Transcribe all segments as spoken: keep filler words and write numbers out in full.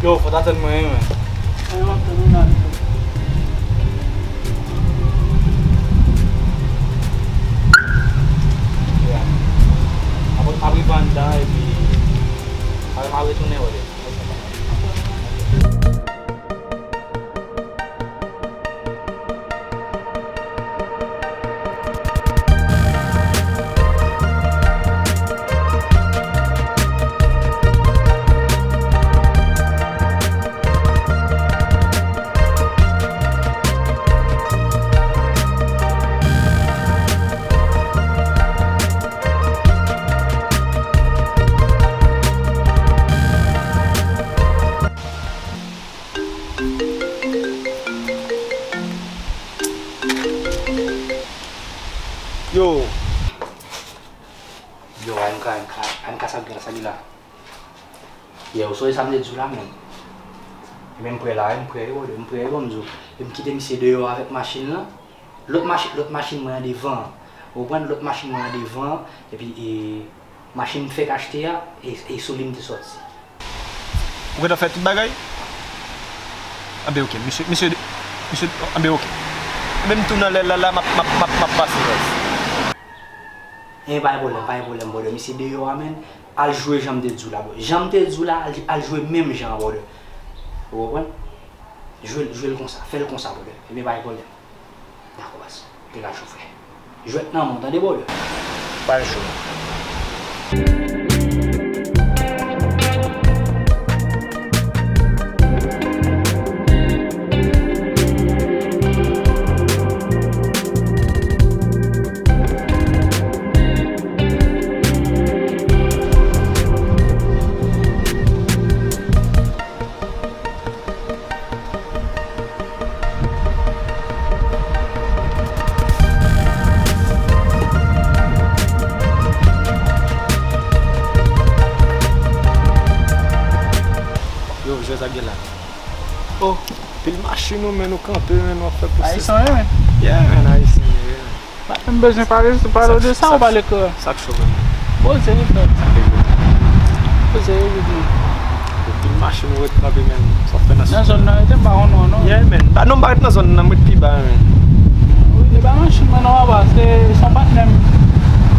Yo, fò w ta tann mwen, wi, men. Yo, m ap tann ou la, wi. Yeah. Apre, apre m andan, epi apre m ap retounen wè li. Yo. Yo, Anka, Anka, Anka, sa k gen la, sa li la. Yè, ou sonje sa m te di w la, men. E men m prè la, m prè, yo, m prè, yo, m di w. E m kite misye deyò avèk machin lan. Lòt machin, lòt machin mwen an devan. Ou konprann? Lòt machin mwen an devan. Epi, e, machin m fèk achte a, e, e sou li m te sòti. Ou gentan fè tout bagay? Anben, oke. Misye, misye, misye, anben, oke. Anben, m tou nan lè la, la, m ap, m ap, m ap, m ap pase, baz. Enben, pa gen pwoblèm, pa gen pwoblèm, brother. Misye deyò a, men, al jwe jan m te di w la, bro. Jan m te di w la, al, al jwe menm jan an, brother. Ou konprann? Jwe l, jwe l konsa, fè l konsa, brother. Ebyen, pa gen pwoblèm. Dakò, baz. Te ka cho, frè. Jwèt nan men w, tande, brother. Pa cho. Yo, jwè sa gen la. Oh, pil machin ou, men nou kanpe, men nou ap fè pou Ayisyen, wi, men. Yeah, men, Ayisyen, wi. Pa menm bezwen pale, pale de sa ou pale krè. Sa k cho, men. Poze wi, frè. Poze wi, wi. Pil machin ou ret kanpe, men. Sa w fè nan zòn nan, rete m pa konn non, non. Yeah, men. Ba, non, m pa ret nan zòn nan, m ret pi ba, men. Wi, e pa machin mwen, non, papa. Se, se yon patnè m.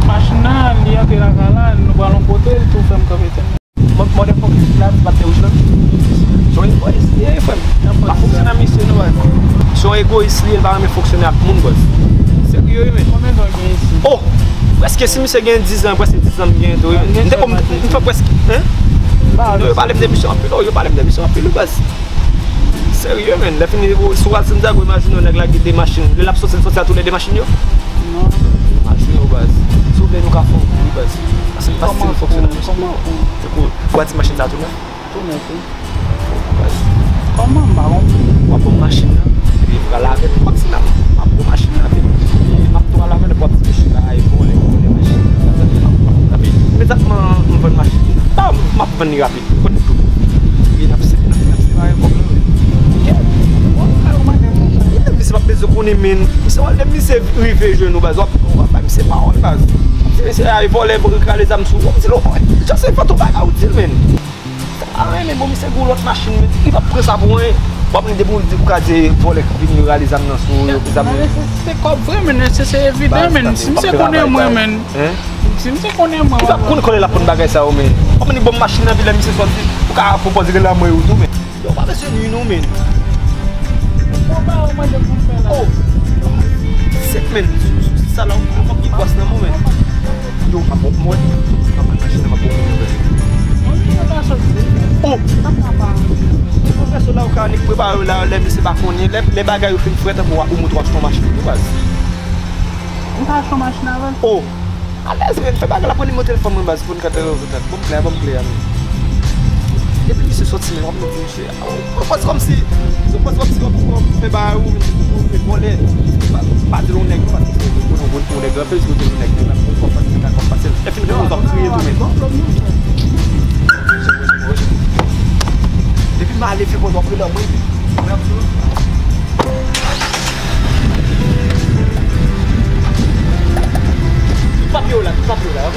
Machin nan, li antre lakay la, nou pral yon kote, li tou fè m kanpe tè m. Mòde fòk la, bat de wouj la. Se yon egoyis li ye, frè m. Pa fonksyone ak misye, non, baz. Se yon egoyis li ye, li pa renmen fonksyone ak moun, baz. Serye, wi, men. Konbyen tan w gen isit? Oh! Prèske, si misye gen dizan, prèske dizan m gen tou, wi. M te konn, m fè prèske, hein? Non, yo pale m de misye anpil, oh, yo pale m de misye anpil, wi, baz. Serye, men. Lè fini, si w al Santiago, imajine w, nèg la gen de machin. Lè l ap soti, l soti a tou lè de machin yo. Non. Imajine w, baz. Si w vle, nou ka fè yon kou, wi, baz. Paske m pa stil fonksyone ak misye. Kòman kou? Ou a di machin sa tou nèf? Tou nèf, wi. Baz. Kòman m pa konprann? W ap pran machin nan, epi w pral avè l. M ap di nan, m ap pran machin nan, epi m ap tou al avè l, epi w ap di mesye bagay, vòlè, vòlè machin nan. Epi, imediatman, m vann machin nan. Pa, m ap vann li rapid. Konn tou. Epi n ap se, n ap, n ap separe kòb la, wi. Yeah. Yeah, misye p ap bezwen konnen, men. Misye, w ap, lè misye rive jwenn ou, baz, w ap, w ap bay misye pawòl, baz. W ap di, mesye, ay, vòlè, rale zam sou ou. W ap di l, oh, just se fè tout bagay, w di l, men. A, men, men, bon, misye gen yon lòt machin, men, li p ap pran sa pou anyen. W ap vin depi w di, ou ka di vòlè k vin rale zam nan sou ou, yo, zam nan. Se, se kòb vre, men, se, se evidan, men. Si misye konnen mwen, men. Si misye konnen mwen, li p ap konn kòlè l ap konn bagay sa yo, men. W ap vin bon machin nan, epi lè misye sòti, ou ka pwopoze l a mwen ou tou, men. Yo, w pa bezwen nwi nou, men. Bon, ba, ou mande pou m fè la. Oh! Sèt, men. Sou, sou, sou sa la, ou p ap gen gwòs nan mwen, men. Yo, m ap mwen, m ap pran machin nan, m ap pran yon nouvèl. Oh! Pwofesè la, ou ka annik prepare w la, lè misye pa konnen, lè, lè bagay yo fin frèt, tankou ou moute w achte yon machin tou, baz. M ka achte yon machin avè l? Oh! Alèz, men, fè bagay la, pran nimewo telefòn mwen, baz, pou n ka te rekontak. Ban m kle a, ban m kle a, men. Depi misye sòti, men, w ap di misye, Ou pase kòmsi, ou pase kòmsi w ap fè bagay ou, ou fè vòlè. Pa, pa di l yon nèg, pa di l yon nèg, ou konnen yon nèg anpil, si w di l yon nèg, ou menm ou konn pase, ou konn pase. Lè fini, w ap kriye tou, men. Depi m ale, fè kòz w ap rele mwen. Tout papye w la, tout papye w la, ok?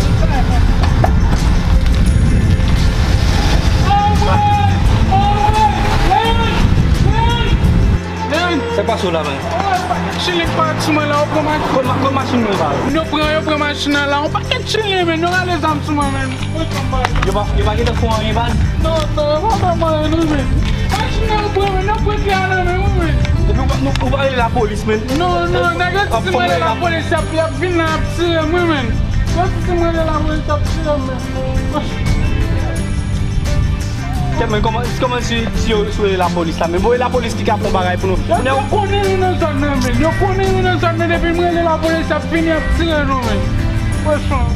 Sou la, men. Yon pakèt chilyen ki parèt sou mwen la, yo pran machin. Kon ma-, kon machin mwen, baz. Yo pran, yo pran machin nan la, yon pakèt chilyen, men, yo rale zam sou mwen, men. Yo pa, yo pa gentan fè anyen, baz. Non, non, yo pa fè mwen anyen, non, men. Machin nan, yo pran, men, yo pran kle a nan men mwen, men. Epi ou pa, nou, ou pa rele lapolis, men. Non, non, nèg yo di si mwen rele lapolis, y ap, y ap vin la, y ap tire mwen, men. Yo di si mwen rele lapolis, y ap tire mwen, men. Kèt, men, kòman, kòman si, si yo, si yo rele lapolis la? Men voye lapolis ki ka fè yon bagay pou nou. Yo, yo konnen nou nan zòn nan, men. Yo konnen nou nan zòn nan, depi m rele lapolis, y ap vini, y ap tire nou, men. Franchman.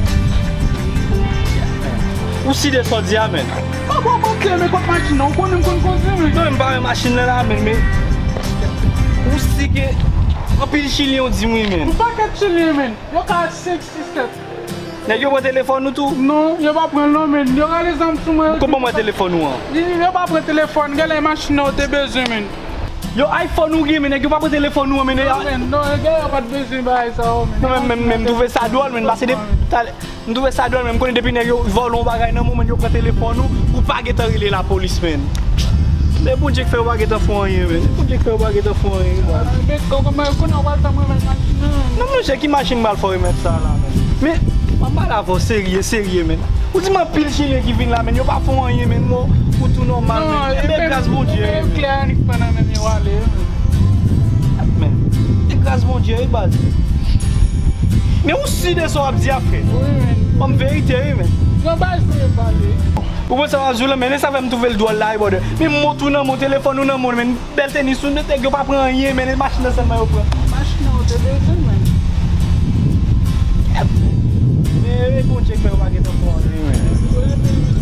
Ou si de sa w di a, men? Pa ba w manti, men kot machin nan? Ou konnen m konn kondui, men. Non, men m pa wè machin nan la, men, men. Ou si ke anpil chilyen, ou di m wi, men. Yon pakèt chilyen, men. Yo ka senk, sis, sèt. Nèg yo pran telefòn ou tou? Non, yo pa pran l non, men. Yo rale zam sou mwen. Ou konn ban mwen telefòn ou an? Yo, yo pa pran telefòn, genlè machin nan yo te bezwen, men. Yo, iPhone ou gen, men nèg yo pa pran telefòn ou an, men. Non, men, non, genlè yo pa t bezwen bagay sa yo, men. Non, men, men, men, m twouve sa dwòl, men, pase de, talè, m twouve sa dwòl, men, m konnen depi nèg yo vòlè yon bagay nan men w, men, yo pran telefòn ou, ou pa gentan rele lapolis, men. Men Bondye k fè yo pa gentan fè anyen, men. Bondye k fè yo pa gentan fè anyen, baz. Ah, men kòman, kounye a w pral fè m remèt machin nan? Non, monchè, ki machin m pral fè w remèt sa la, men? Men, m ap pale avè w serye, serye, men. Ou di m anpil chilyen ki vin la, men, yo pa fè w anyen, men, mò, ou tou nòmal, men. Men gras Bondye, men. Klè a nik pran nan men m, yo ale, men. Men, men gras Bondye, wi, baz. Men ou si de sa w ap di a, frè? Wi, men. Ban m verite, wi, men. Nan baz mwen pale. Ou konn sa w ap di w la, men, e sa fè m twouve l dwòl la, wi, brother. Men mont ou nan men w, telefòn ou nan men w, men. Bèl tenis ou, nèg yo pa pran anyen, men, e machin nan sèlman yo pran. Machin nan yo te bezwen, men. Men, e Bondye k fè yo pa gentan fè anyen, men.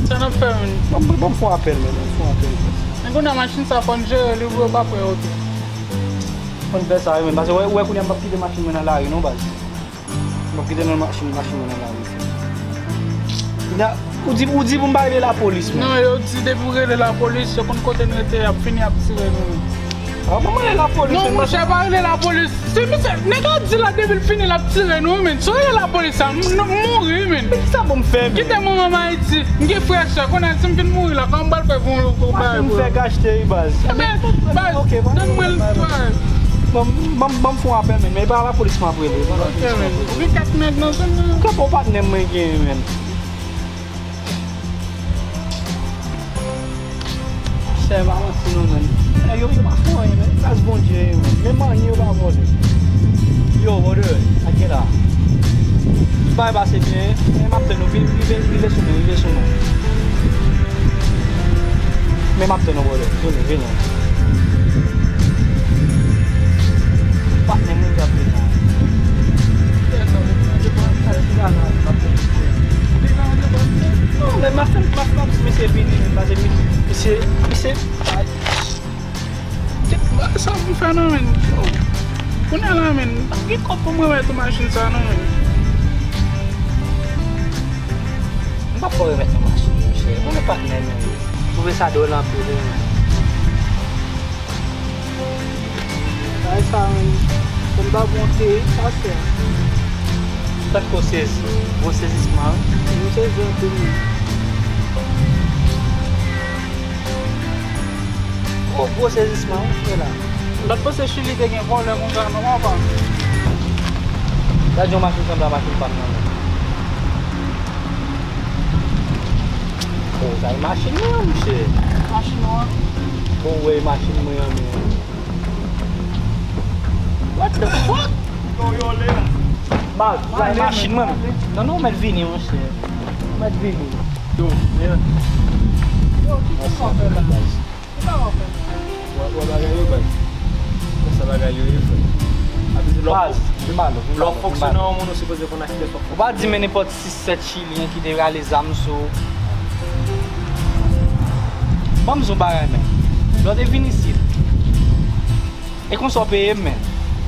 Sa n ap fè, men? Ban m, ban m fè yon apèl, men, ban m fè yon apèl. Men kounye a machin sa fò n jere li pou yo pa pran yo tou. Fò n fè sa, wi, men, paske wè, wè kounye a m p ap kite machin mwen nan lari, non, baz. M ap kite nan machin, machin mwen nan lari. Kounya, ou di, ou di pou m pa rele lapolis, men. Non, yo di depi w rele lapolis, yo konn kote n rete, y ap vini, y ap tire nou. Ah, ban m rele lapolis, men. Non, monchè, pa rele lapolis. Si misye, nèg la di la depi l fini, l ap tire nou, men. Si w rele lapolis, sa, m, m mouri, men. Men kisa pou m fè, men? Kite manman m Ayiti. M gen frè, sè, konnen si m fin mouri la, kòman m pral fè pou, pou bagay pou yo? Fè gachte, wi, baz. Ebyen, baz, donn mwen l, baz. Bon, ban m, ban m fè yon apèl, men, men e pa lapolis m ap rele. Ok, men. Ou gen kèk nèg nan zòn nan? Ou ka pa w patnè m mwen genyen, men. Sè, m pa manti non, men. Nèg yo, yo pa fè anyen, men. Gras Bondye, men. Menm anyen yo pa vòlè. Yo, brother, sa k gen la? Bagay pase byen, men m ap tann ou, vin, rive, rive sou mwen, rive sou mwen. Men m ap tann ou, brother. Vini, vini. Patnè mwen k ap vin la. Non, men m ap tann, m ap tann misye vini, men pase misye, misye, misye, ay. Sa pou m fè non, men. Kounye a la, men, m pa gen kòb pou m remèt ou machin sa non, men. M p ap fè w remèt nan machin, monchè. Ou gen patnè, men. M twouve sa dwòl anpil, wi, men. Bagay sa, men, fò m ta bon te, sa fè. Tankou sezi, gwo sezisman, wi. M sezi anpil, men. Gwo, gwo sezisman, wi, frè la. M pa t panse Chili te gen vòlè konsa, non, papa. Gad yon machin sanble a machin pa m nan, non. Oh, sa e machin mwen an, monchè. Machin ou an? Bon, wè, machin mwen an, men. What the fuck? Baz, sa e machin mwen. Non, non, ou mèt vini, monchè. Ou mèt vini. Yo, men. Yo, ki sa w ap fè la? Ki sa w ap fè la? Wè, wè bagay yo, baz. Konsa bagay yo ye, frè. Baz, vin ba nou, vin ba nou, vin ba nou. Lè w fonksyone yon moun, ou sipoze konn ak kiyès w ap fonksyone. Ou pa di men nenpòt sis sèt chilyen ki te rale zam sou ou. Ban m di w bagay, men. Lè w te vin isit, e konsa w peye m, men.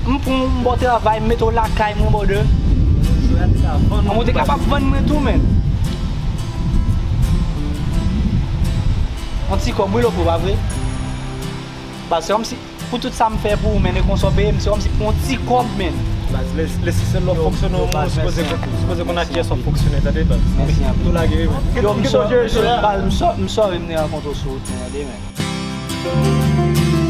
M pran w, m ba w travay, m mete w lakay mwen, brother. An, ou te kapab vann mwen tou, men. Yon ti kòb, wi, Loco, pa vre? Baz, se kòmsi, pou tout sa m fè pou ou, men, e konsa w peye m, se kòmsi pou yon ti kòb, men. Baz, lè, lè si se lè w fonksyone yon moun, ou sipoze konn, sipoze konn ak kiyès w ap fonksyone, tande, baz. Mèsi anpil. Tou lage, wi, men. Yo, m sò-, m sò-, baz, m sò-, m sòri m te rankontre w sou wout mwen, tande, men.